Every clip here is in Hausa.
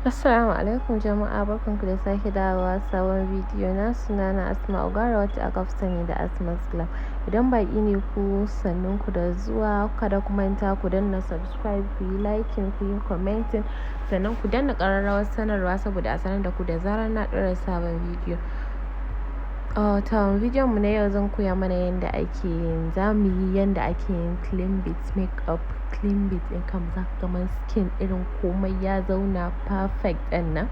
Assalamu alaikum jama'a, barkanku da sake dawowa sabon bidiyo na. Sunana Asma Ogara, wacce aka fi sani da Asma's Glam. Idan baƙi ne ku, sannun ku da zuwa. Kada ku manta ku danna subscribe, ku yi liking, ku yi commenting, sannan ku danna ƙararrawar sanarwa saboda a sanar da ku da zarar na ɗora sabon bidiyo. To, bidiyon mu na yau zan koya mana yadda ake yin, za mu yi yadda ake yin clean bit makeup. Clean bit ɗin kam za ka kamar skin irin komai ya zauna perfect ɗin nan.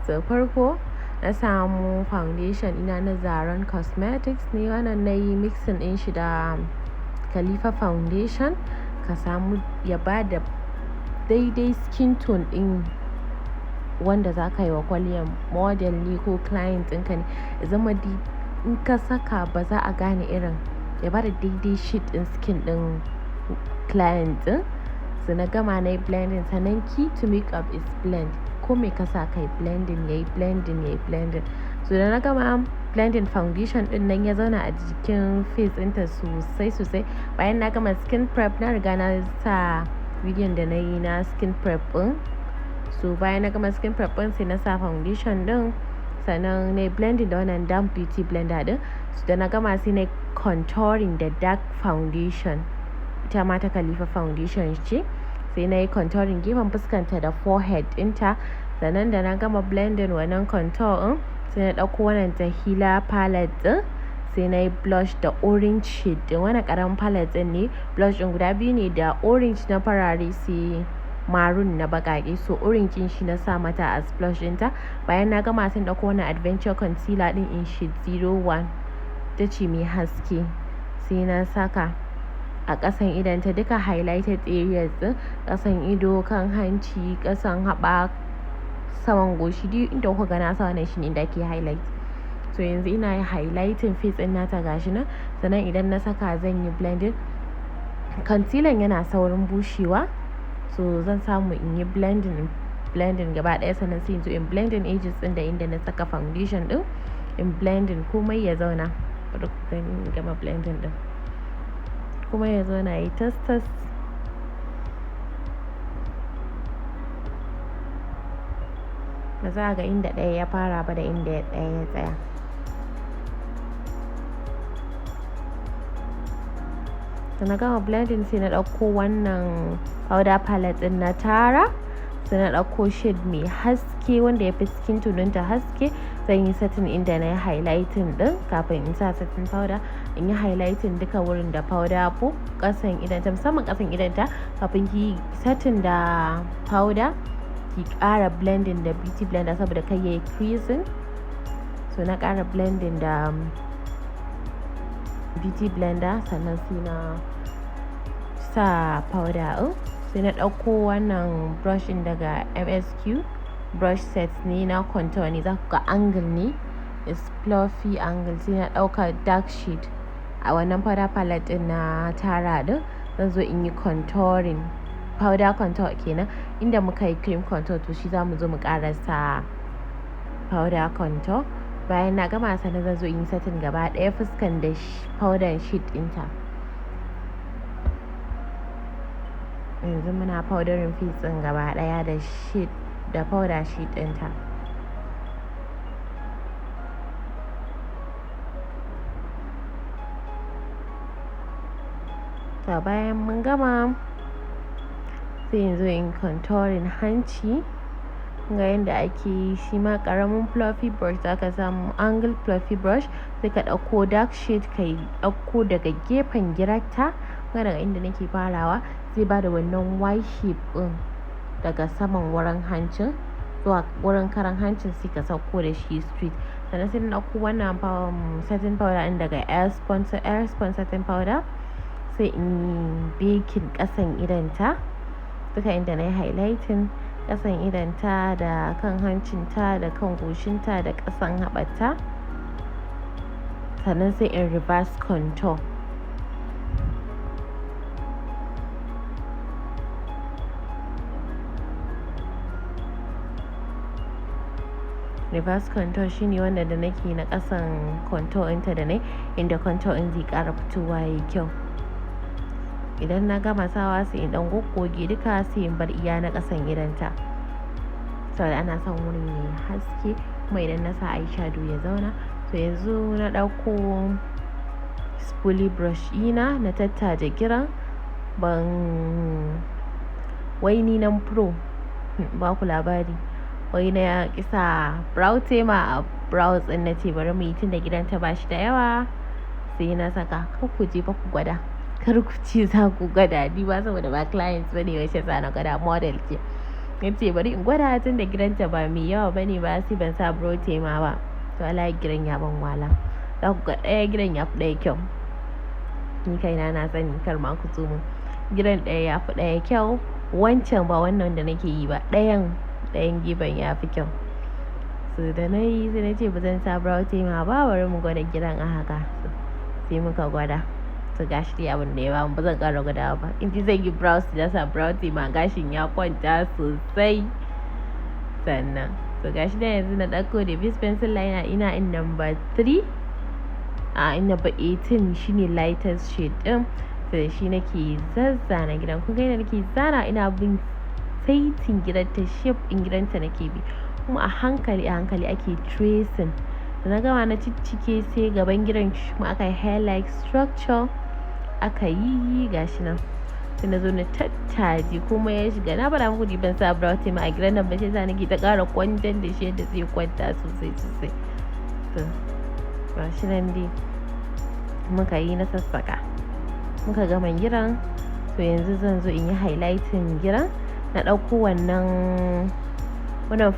So farko na samu foundation ina na Zaron Cosmetics ne wannan, na yi mixing ɗin shi da Khalifa foundation. Ka samu ya bada daidai skin tone ɗin wanda za ka yi wa kwalliyan, model ne ko client ɗinka ne, ya zama in ka saka ba za a gane irin, ya bada daidai shade ɗin skin ɗin client ɗin. So na gama, na yi blending. Sannan key to makeup is blend. Ko me ka sa, kai blending, yayi blending, yayi blending. So da na gama blending foundation ɗin nan, ya zauna a jikin face ɗinta sosai sosai. Bayan na gama skin prep, na riga na sa bidiyon da na yi na skin prep ɗin. So bayan na gama skin prep ɗin, sai na sa foundation ɗin, sannan na yi blending da wannan damp beauty blender ɗin. So da na gama, sai na contouring da dark foundation, ita ma ta Khalifa foundation ce. Sai na yi contouring gefen fuskanta da forehead ɗinta. Sannan da na gama blending wannan contour ɗin, sai na ɗauko wannan ta Hila palette ɗin, sai na yi blush da orange shade ɗin. Wannan ƙaramin palette ɗin ne. Blush ɗin guda biyu ne, da orange na farare, sai maroon na baƙaƙe. So orange ɗin shi na sa mata as blush ɗinta. Bayan na gama, sai na ɗauko wannan Adventure concealer ɗin in shade 01, ita ce mai haske, sai na saka a ƙasan idonta, duka highlighted areas ɗin, ƙasan ido, kan hanci, ƙasan haɓa, saman goshi. Duk inda kuka ga na sa wannan, shine inda ake highlight. So yanzu ina yin highlighting face ɗin nata, gashi nan. Sannan idan na saka, zan yi blending. Concealer yana saurin bushewa, so zan samu in yi blending, blending gaba ɗaya. Sannan sai in zo in blending edges ɗin da inda na saka foundation ɗin, in blending komai ya zauna. Bari ku gani in gama blending ɗin, kuma ya zauna yayi tas tas. Ba za a ga inda ɗaya ya fara ba da inda ɗaya ya tsaya. Da na gama blending, sai na ɗauko wannan powder palette ɗin na Tara, sai na ɗauko shade mai haske wanda ya fi skin tone ɗinta haske. Zan yi setting inda na yi highlighting ɗin kafin in sa setting powder. In yi highlighting duka wurin da powder ko ƙasan idonta, musamman ƙasan idonta. Kafin ki setting da powder, ki ƙara blending da beauty blender saboda kai yayi creasing. So na ƙara blending da beauty blender, sannan sai na sa powder ɗin. Sai na ɗauko wannan brush ɗin daga MSQ brush set ne, na contour ne. Za ku ga angle ne, is fluffy angle. Sai na ɗauka dark shade a wannan powder palette ɗin na Tara ɗin, zan zo in yi contouring, powder contour kenan. Inda muka yi cream contour, to shi za mu zo mu ƙarasa powder contour. Bayan na gama, sannan zan zo in yi setting gaba ɗaya fuskan da powder sheet ɗinta. Yanzu muna powdering face ɗin gaba ɗaya da sheet, da powder sheet ɗinta. To, bayan mun gama, sai in zo in contouring hanci. Ga yanda ake yi shi ma, ƙaramin fluffy brush za ka samu, angle fluffy brush. Sai ka ɗauko dark shade, ka ɗauko daga gefen girarta. Ga daga inda nake farawa, zai bada wannan Y shape ɗin daga saman wurin hancin zuwa wurin karan hancin, sai ka sauko da shi straight. Sannan sai na ɗauko wannan setting powder ɗin daga Airspun setting powder, sai in yi baking ƙasan idonta, duka inda na yi highlighting, ƙasan idonta da kan hancinta da kan goshinta da ƙasan haɓarta. Sannan sai in reverse contour. Reverse contour shine wanda da nake na ƙasan contour ɗinta da nai, inda contour ɗin zai ƙara fitowa yayi kyau. Idan na gama sawa, sai in ɗan goggoge duka, sai in bar iya na ƙasan idonta. Saboda ana son wurin yayi haske kuma idan na sa eyeshadow ya zauna. To yanzu na ɗauko spoolie brush ɗina na tattaje giran. Ban wai ni nan pro ba ku labari. Wai na ƙi sa brow tamer a brows ɗin na ce bari muyi tun da giranta ba shi da yawa. Sai na saka. Kar ku je fa ku gwada. Kar ku ce za ku gwada ni ba saboda ba clients bane wai shiyasa na gwada, model ce. Na ce bari in gwada tun da giranta ba mai yawa bane ba sai ban sa brow tamer ba. To wallahi giran ya ban wahala. Za ku ga ɗaya giran ya fi ɗaya kyau. Ni kaina na sani kar ma ku zo mun. Giran ɗaya ya fi ɗaya kyau. Wancan ba wannan da nake yi ba. Ɗayan, ɗayan gefen ya fi kyau. So da na yi sai na ce ba zan sa brow tamer ba bari mu gwada giran a haka. Sai muka gwada. To gashi dai abin da ya bamu ba zan ƙara gwadawa ba. In ji zan yi brows na sa brow tamer gashin ya kwanta sosai. Sannan to gashi dai yanzu na ɗauko da Davis pencil liner ina in number 3. A in number 18 shine lightest shade ɗin. To da shi nake zazzana gidan. Kun ga yadda nake zana ina bin saitin giranta, shape ɗin giranta nake bi. Kuma a hankali a hankali ake tracing. Da na gama na ciccike sai gaban giran kuma aka yi hair like structure aka yi gashi nan. Sai na zo na tattaje kuma ya shiga. Na faɗa muku ni ban sa brow tamer a giran nan ba shiyasa nake ta ƙara kwantar da shi yadda zai kwanta sosai sosai. To gashi nan dai muka yi na sassaka. Muka gama giran. To yanzu zan zo in yi highlighting giran. Na ɗauko wannan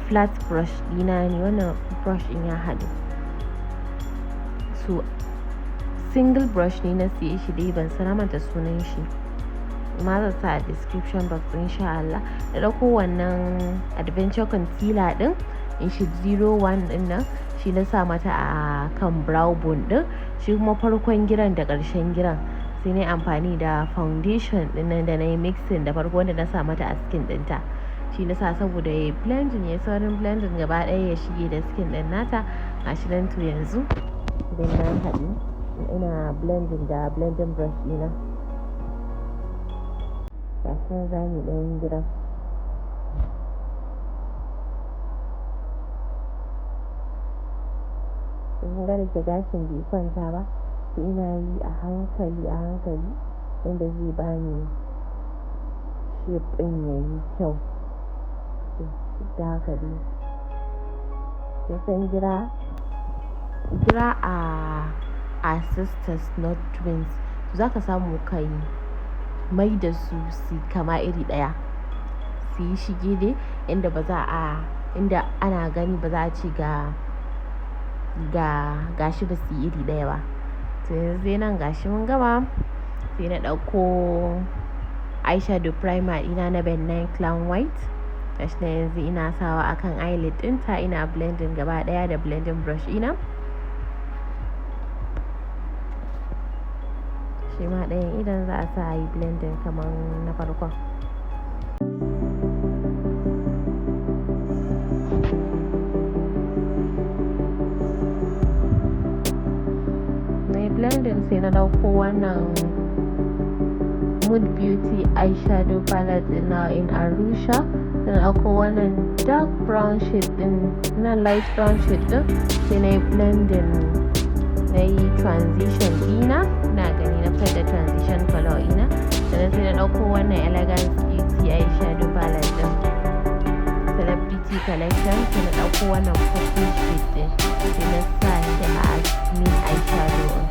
flat brush ɗina ne. Wannan brush ɗin ya haɗu. So single brush ne na siye shi dai ban san na manta sunan shi. Amma zan sa a description box in sha Allah. Na ɗauko wannan adventure concealer ɗin in shade 01 ɗin nan. Shi na sa mata a kan brow bone ɗin. Shi kuma farkon giran da ƙarshen giran. Sai na yi amfani da foundation ɗin nan da na yi mixing da farko wanda na sa mata a skin ɗinta. Shi na sa saboda yayi blending, yayi saurin blending gaba ɗaya ya shige da skin ɗin nata. Gashi nan to yanzu idan na haɗu ina blending da blending brush ɗina. Gashi nan zamuyi ɗayan giran. Kun ga dake gashin bai kwanta ba. To ina yi a hankali a hankali yanda zai bani shape ɗin yayi kyau. To duk da haka dai. Kin gira, gira a sisters not twins. To zaka samu ka yi mai da su su kama iri ɗaya. Su yi shige dai inda ba za a, inda ana gani ba za a ce ga, gashi ba su yi iri ɗaya ba. To yanzu dai nan gashi mun gama. Sai na ɗauko eyeshadow primer ɗina na Ben 9 Clown White. Gashi nan yanzu ina sawa akan eyelid ɗinta ina blending gaba ɗaya da blending brush ɗina. Shi ma ɗayan idon za a sa a yi blending kamar na farkon. Na yi blending sai na ɗauko wannan Mood Beauty eyeshadow palette ɗina in Arusha. Sai na ɗauko wannan dark brown shade ɗin, na light brown shade ɗin. Sai na yi blending, na yi transition ɗina. Ina gani na fitar da transition color ɗina. Sannan sai na ɗauko wannan Elegance Beauty eyeshadow palette ɗin Celebrity Collection. Sai na ɗauko wannan purple shade ɗin. Sai na sa shi a main eyeshadow ɗin.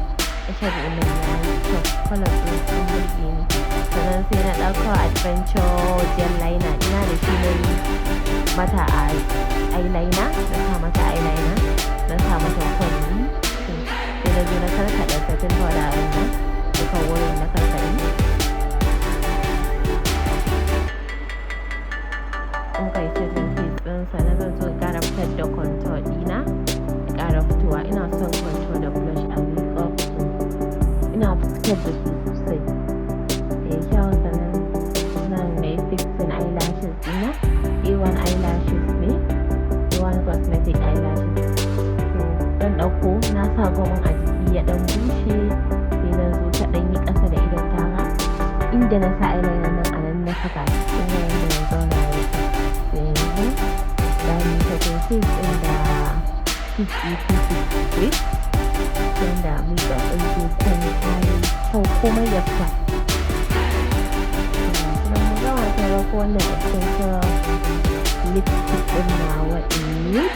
Eyeshadow ɗin nan ya yi kyau. Color ɗin sun burge ni. Sannan sai na ɗauko Adventure gel liner ɗina da shi na yi mata eyeliner. Na sa mata eyeliner. Na sa mata kwalli. Sai na zo na karkaɗe setting powder ɗin nan. Duka wurin na karkaɗe. Muka yi setting face ɗin sannan zan zo in ƙara fitar da contour ɗina. Ya ƙara fitowa. Ina son contour da blush a makeup. Ina fitar da su sosai. Yayi kyau sannan nan na yi fixing eyelashes ɗina. A1 eyelashes ne. A1 cosmetic eyelashes. To zan ɗauko na sa gum a jiki ya ɗan bushe. Sai na zo ta ɗan yi ƙasa da idon tawa. Inda na sa eyeliner nan a nan na saka shi. Kun ga yanda ya zauna yayi kyau. To yanzu Fiƙe fiƙe yanda makeup ɗin zai kwanta yayi kyau komai ya fita. Nan mun gama, sai na ɗauko wannan Essential lipstick ɗin nawa in nude,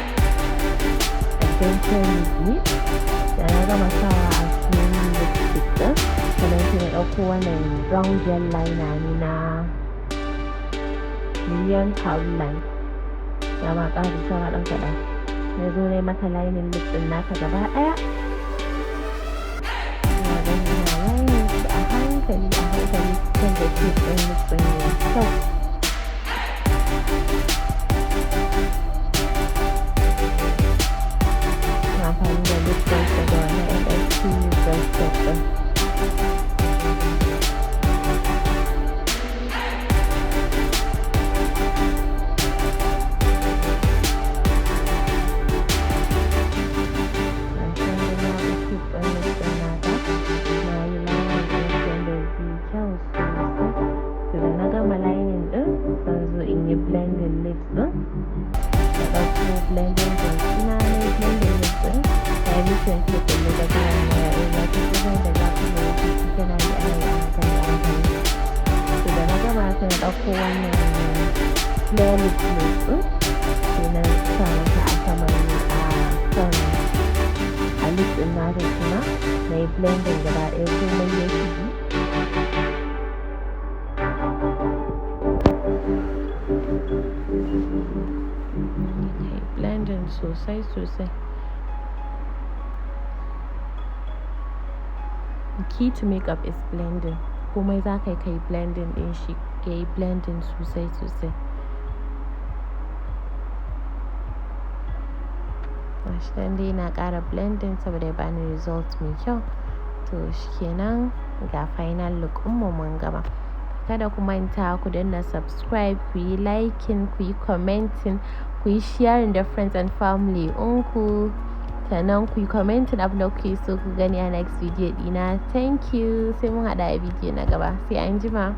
Adventure Nude ne. Da na gama sawa a cikin lipstick ɗin, sannan sai na ɗauko wannan brown gel liner ne na Million Caroline. Ya ma ƙare, saura ɗan kaɗan. Na zo na yi mata lining lip ɗin nata gaba ɗaya. Ina gani ina lining shi a hankali a hankali canza shape ɗin lips ɗin yayi kyau. Ina amfani da lip brush daga wannan NSP brush set ɗin. Gashi nan dai na bi shape ɗin lips ɗin nata. Na yi lining ɗin shi yanda zai yi kyau sosai. To, da na gama lining ɗin, zan zo in yi blending lips ɗin. Na ɗauko blending brush ɗina, na yi blending lips ɗin. Na yi mixing shape ɗin lokacin da na yi zafi kusan da zafi da yake ci kana yi, ana yi a hankali a hankali. To, da na gama, sai na ɗauko wannan clear lip gloss ɗin, sai na sa mata a saman a kan a lips ɗin nata shima. Na yi blending gaba ɗaya komai ya shige. Kai blending sosai sosai. Key to makeup is blending. Komai za ka yi, ka yi blending ɗin shi, ka yi blending sosai sosai. Gashi nan dai na ƙara blending saboda ya bani result mai kyau. To, shikenan, ga final look ɗinmu mun gama. Kada ku manta ku danna subscribe, ku yi liking, ku yi commenting, ku yi sharing da friends and family ɗinku. Sannan ku yi commenting abin da kuke so ku gani a next video ɗina. Thank you. Sai mun haɗu a video na gaba. Sai anjima.